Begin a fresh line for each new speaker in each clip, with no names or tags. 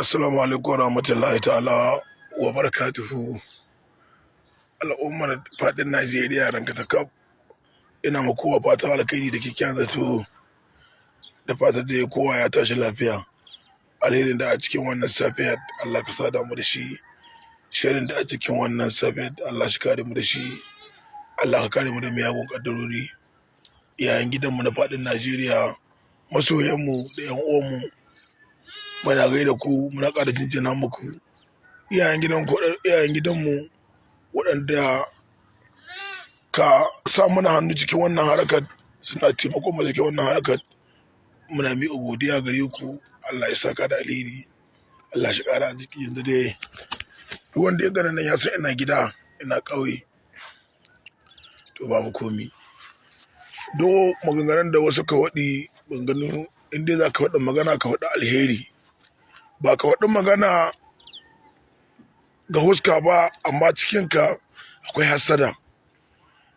Assalamu alaikum wa rahmatullahi ta'ala wa barakatuhu. Al'ummar faɗin Najeriya ranka ta kaf. Ina ma kowa fatan alkhairi da kyakkyawan zato da fatan da kowa ya tashi lafiya. Alherin da a cikin wannan safiyar, Allah ka sada mu da shi. Sharrin da a cikin wannan safiyar, Allah shi kare mu da shi. Allah ka kare mu da miyagun kaddarori. Yayin gidanmu na faɗin Najeriya, masoyanmu da 'yan uwanmu, muna gaida ku, muna ƙara jinjina muku. Iyayen gidan iyayen gidanmu waɗanda ka sa mana hannu cikin wannan harkar, suna taimakon mu cikin wannan harkar, muna miƙa godiya gare ku. Allah ya saka da alheri, Allah shi ƙara arziki. Yanzu dai duk wanda ya gani nan ya san ina gida, ina ƙauye, to babu komi. Do maganganun da wasu ka waɗi, maganganu, in dai za ka faɗi magana, ka faɗi alheri, ba ka faɗi magana ga huska ba amma cikinka akwai hassada.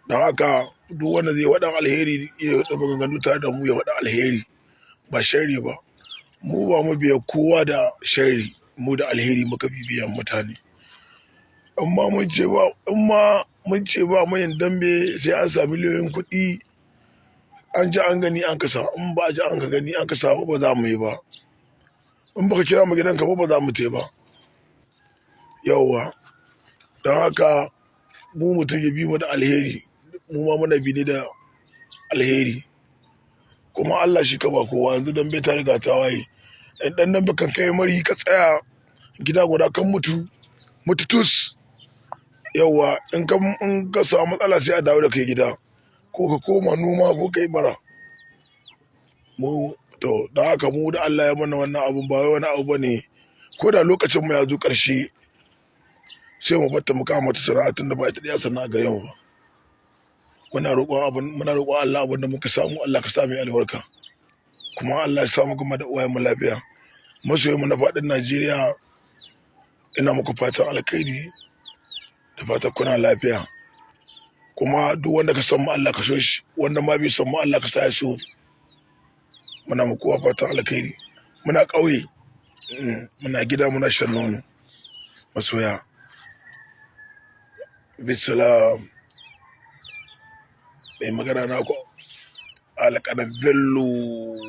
Don haka duk wanda zai faɗin alheri, ya faɗi maganganu tare da mu, ya faɗi alheri, ba sharri ba. Mu ba mu biya kowa da sharri, mu da alheri muka bibiyan mutane. Amma mun ce ba, in ma mun ce ba mu yin dambe sai an sa miliyoyin kuɗi, an ji an gani an kasa. In ba a ji an ka gani an kasa ba, ba za mu yi ba. In baka kira mu gidanka ba, ba za mu te ba. Yauwa, don haka mu mutum ya bi mu da alheri, mu ma muna bi ne da alheri. Kuma Allah shi ka ba kowa. Yanzu dambe ta riga ta waye. In dan dambe kan kai mari ka tsaya gida guda kan mutu mutu tus. Yauwa, in ka samu matsala, sai a dawo da kai gida, ko ka koma noma, ko kai bara. Mu to, da haka mu da Allah ya mana wannan abun, ba wai wani abu bane. Ko da lokacin mu ya zo ƙarshe, sai mu batta mu kama mata sana'a, tun da ba ita ɗaya sana'a ga yau ba. Muna roƙon abun, muna roƙon Allah, abun da muka samu, Allah ka sa mu albarka, kuma Allah ya samu gama da uwayen mu lafiya. Masoyan mu na faɗin Najeriya, ina muku fatan alkhairi da fatan kuna lafiya. Kuma duk wanda ka san mu, Allah ka so shi. Wanda ma bai san mu, Allah ka sa ya so. Muna muku fatan alkhairi. Muna ƙauye, muna gida, muna shan nono. Masoya, bisalam. Mai magana na ku, Alƙanan Bello.